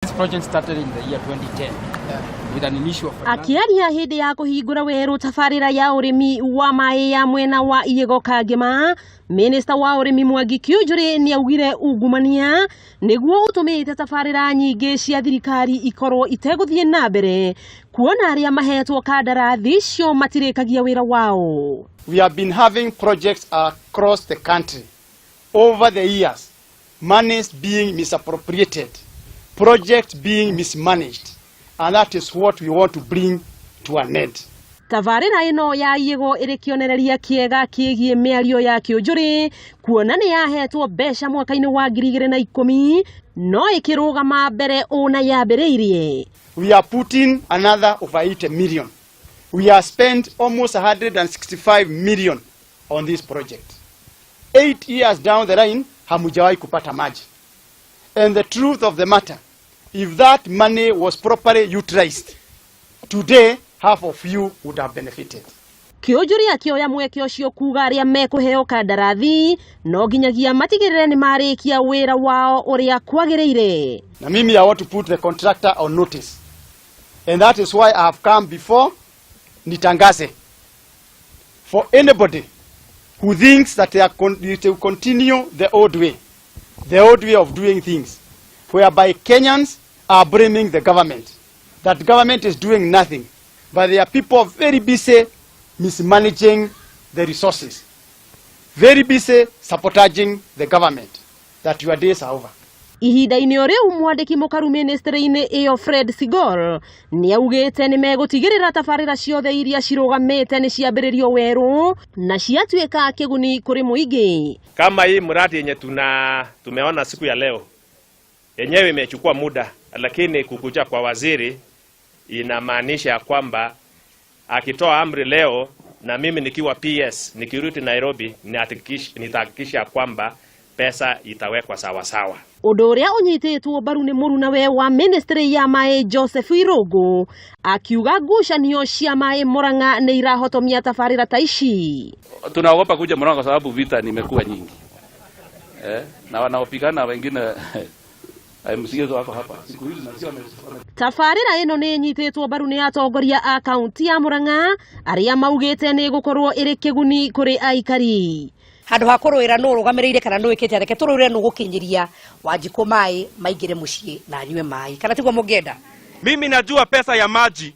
This project started in the year 2010 with an initial Akĩaria hĩndĩ ya kũhingũra werũ tabarĩra ya ũrĩmi wa maĩ ya mwena wa Iĩgo Kangema, Minista wa ũrĩmi Mwangi Kiunjuri nĩaugire ungumania nĩguo ũtũmĩte tabarĩra nyingĩ cia thirikari ikorwo itegũthiĩ na mbere, kuona arĩa mahetwo kandarathi icio matirĩkagia wĩra wao. We have been having projects across the country over the years, monies being misappropriated, projects being mismanaged, and that is what we want to bring to an end. Tabarĩra ĩno ya Iĩgo ĩrĩ kĩonereria kĩega kĩgiĩ mĩario ya Kĩũnjũrĩ, kuona nĩ yahetwo mbeca mwaka-inĩ wa 2010 no ĩkĩrũgama mbere ũna yambĩrĩirie. We are putting another over 80 million. We have spent almost 165 million on this project. 8 years down the line, hamujawahi kupata maji. And the truth of the matter, if that money was properly utilized, today half of you would have benefited. Kĩũnjũri akĩoya mweke ũcio kuga arĩa mekũheo kandarathi no nginyagia matigĩrĩre nĩ marĩkia wĩra wao ũrĩa kwagĩrĩire. Na mimi I want to put the contractor on notice. And that is why I have come before nitangaze. For anybody who thinks that they will continue the old way, the old way of doing things, whereby Kenyans are blaming the government, that government is doing nothing, but there are people very busy mismanaging the resources, very busy sabotaging the government, that your days are over. Ihinda-inĩ o rĩu, mwandĩki mũkaru ministry-inĩ ĩyo Fred Sigol nĩ augĩte nĩ megũtigĩrĩra tabarĩra ciothe iria cirũgamĩte nĩ ciambĩrĩrio werũ na ciatuĩka kĩguni kũrĩ mũingĩ. Kama hii mradi yenye tumeona siku ya leo yenyewe imechukua muda, lakini kukuja kwa waziri inamaanisha ya kwamba akitoa amri leo na mimi nikiwa PS nikirudi Nairobi nitahakikisha kwamba pesa itawekwa sawa sawa. Ũndũ ũrĩa ũnyitĩtwo mbaru nĩ mũrunawe wa ministry ya maĩ Joseph Irũngũ, akiuga ngucanio cia maĩ Murang'a nĩ irahotomia tabarĩra ta ici. Tunaogopa kuja Murang'a kwa sababu vita nimekuwa nyingi, na wanaopigana wengine MCAs wako hapa siku hizi nasikia Tabarĩra ĩno nĩ ĩnyitĩtwo mbaru nĩ atongoria a kaunti ya Murang'a arĩa maugĩte nĩ ĩgũkorwo ĩrĩ kĩguni kũrĩ aikari. Handũ ha kũrũĩra nũ ũrũgamĩrĩire kana nũ wĩkĩte, reke tũrũĩre nũ gũkinyĩria Wanjikũ maĩ maingĩre mũciĩ na anyue maĩ, kana tiguo mũngĩenda? Mimi najua pesa ya maji,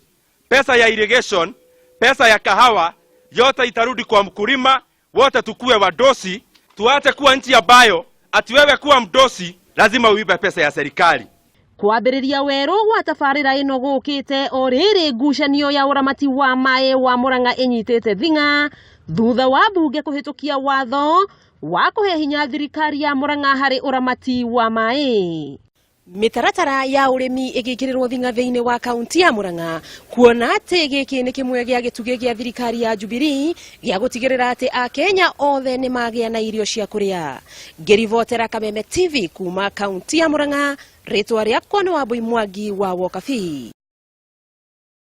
pesa ya irrigation, pesa ya kahawa yote itarudi kwa mkulima, wote tukue wadosi. Tuache kuwa nchi ambayo ati wewe kuwa mdosi lazima uibe pesa ya serikali. Kwambĩrĩria werũ gwa tabarĩra ĩno gũkĩte o rĩrĩ ngucanio ya ũramati wa maĩ wa Murang'a ĩnyitĩte thing'a thutha wa mbunge kũhĩtũkia watho wa kũhe hinya thirikari ya Murang'a harĩ ũramati wa maĩ. Mĩtaratara ya ũrĩmi ĩgĩkĩrĩrwo thing'a thĩinĩ wa kaunti ya Murang'a, kuona atĩ gĩkĩ nĩ kĩmwe gĩa gĩtugĩ gĩa thirikari ya Jubilee gĩa gũtigĩrĩra atĩ Akenya othe nĩ magĩa na irio cia kũrĩa. Ngĩribotera Kameme TV kuma kaunti ya Murang'a, rĩtwa rĩakwa nĩ Wambui Mwangi wa Wokabi.